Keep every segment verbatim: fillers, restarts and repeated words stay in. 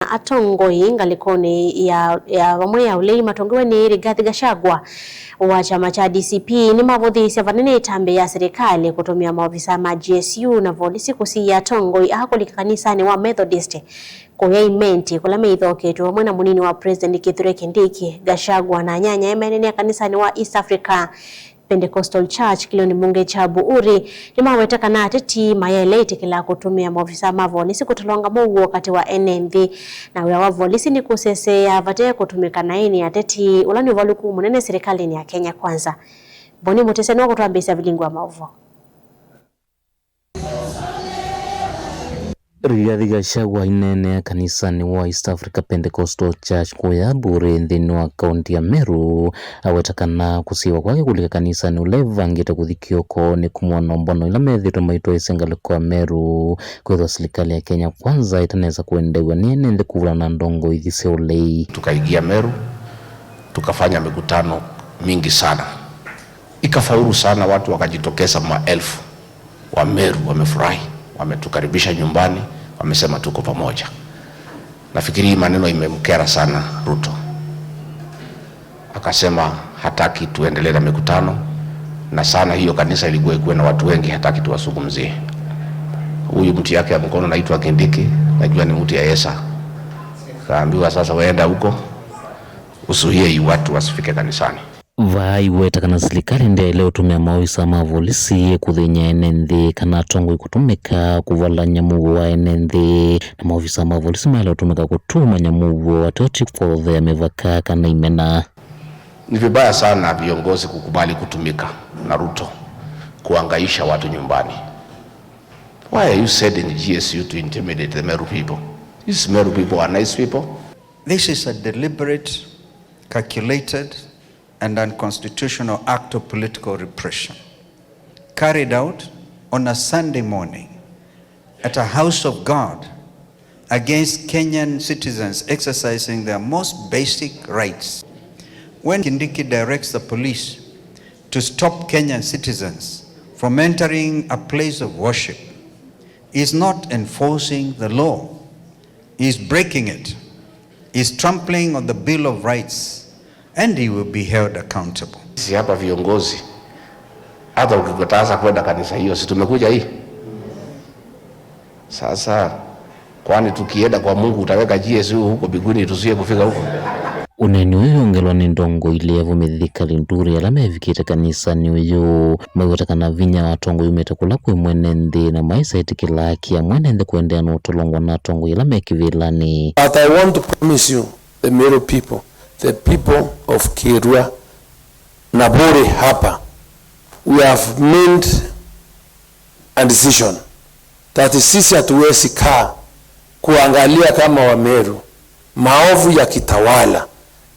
Atongoi ngalĩkonĩ ya, ya vamwe ya ũlei matongoew'e nĩ Rigathi Gachagua wa kyama kya D C P nĩmavũthĩĩsye vanene ĩtambya ya silikalĩ kũtũmĩa maovisa ma G S U na volisi kũsiĩĩa atongoi aa kũlika kanisanĩ wa Methodist kũya Imenti, kũla meithooketw'e vamwe na mũnini wa President Kithure Kindiki. Gachagua na anyanyae menenea kanisanĩ wa East Africa Pentecostal Church kĩlĩonĩ mbunge kya Buuri nĩmaweta kana ateti mayaĩle ĩtĩkĩla kũtũmĩa maovisa ma volisi kũtolonga mũuo katĩ wa ene nthĩ. Na wĩa wa volisi nĩ kũseseea vate kũtũmĩka naĩ nĩ ateti, ũla nĩ ũvalũku mũnene silikalĩnĩ ya Kenya Kwanza. Boni Mutise nĩwe ũkũtwambĩĩsya vilingi wa maũvoo. Rigathi Gachagua aineenea kanisanĩ wa East Africa Pentecostal Church kũya Buuri nthĩnĩ wa kaunti ya Meru, aweta kana kũsiĩĩwa kwake kũlika kanisanĩ ũla ĩvangĩte kũthi kĩoko nĩ kumw'a na ũmbano ila methĩĩtwe maitwaĩĩsya ngalĩko ya Meru, kwĩthwa silikalĩ ya Kenya Kwanza ĩtanesa kũendeew'a nĩ ene nthĩ kũvulana na ndongoi ithi sya ũlei. Tukaingia Meru, tukafanya mikutano mingi sana. Ikafaulu sana, watu wakajitokeza maelfu. Wameru wamefurahi, wametukaribisha nyumbani, wamesema tuko pamoja. Nafikiri hii maneno imemkera sana Ruto. Akasema hataki tuendelee na mikutano, na sana hiyo kanisa ilikuwa ikuwe na watu wengi, hataki tuwazungumzie. Huyu mtu yake ya mkono naitwa Kindiki, najua ni mtu ya Yesa. Kaambiwa sasa, weenda huko, usuhie hii watu wasifike kanisani. Vaa iweta kana silikalĩ ndyaĩle ũtũmĩa maovisa ma volisi kũthĩny'a ene nthĩ kana atongoi kũtũmĩka kũvalany'a mũuo wa ene nthĩ, na maovisa ma volisi maĩle ũtũmĩka kũtũmany'a mũuo ateo ti kũvothea mĩvaka kana imena. Ni vibaya sana viongozi kukubali kutumika na Ruto kuangaisha watu nyumbani. Why are you sending G S U to intimidate the Meru people? These Meru people are nice people. This is a deliberate, calculated, and unconstitutional act of political repression carried out on a Sunday morning at a house of God against Kenyan citizens exercising their most basic rights. When Kindiki directs the police to stop Kenyan citizens from entering a place of worship, he is not enforcing the law. He is breaking it. He is trampling on the Bill of Rights and he will be held accountable. Sisi hapa viongozi, hata ukikataza kwenda kanisa hiyo, si tumekuja hii? Sasa, kwani tukienda kwa Mungu utaweka G S U huko mbinguni tusiye kufika huko? Ũneeni ũyũ wongelwa nĩ ndongoi ilĩ avũmĩthya Kalinturi ala mevikĩte kanisanĩ ũyũ, maiweta kana vinya wa atongoi umĩte kũla kwĩ mwene nthĩ na maisĩ etĩkĩla haki ya mwene nthĩ kũendeea na ũtolongwa na atongoi ala me kĩvĩlanĩ. But I want to promise you, the Meru people, the people of Kĩrua na Buuri hapa, we have made a decision that sisi hatuwezi kaa kuangalia kama Wameru maovu yakitawala,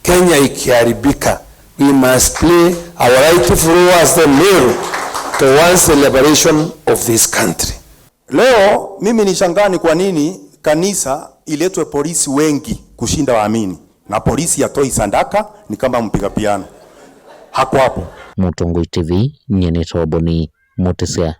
Kenya ikiharibika. We must play our rightful role as the Meru towards the liberation of this country. Leo mimi nishangaa ni kwa nini kanisa iletwe polisi wengi kushinda waamini, na polisi hatoi sadaka, ni kama mpiga piano. Hako hapo. Mũtongoi T V, nyie nĩtawa Boni Mũtĩsya.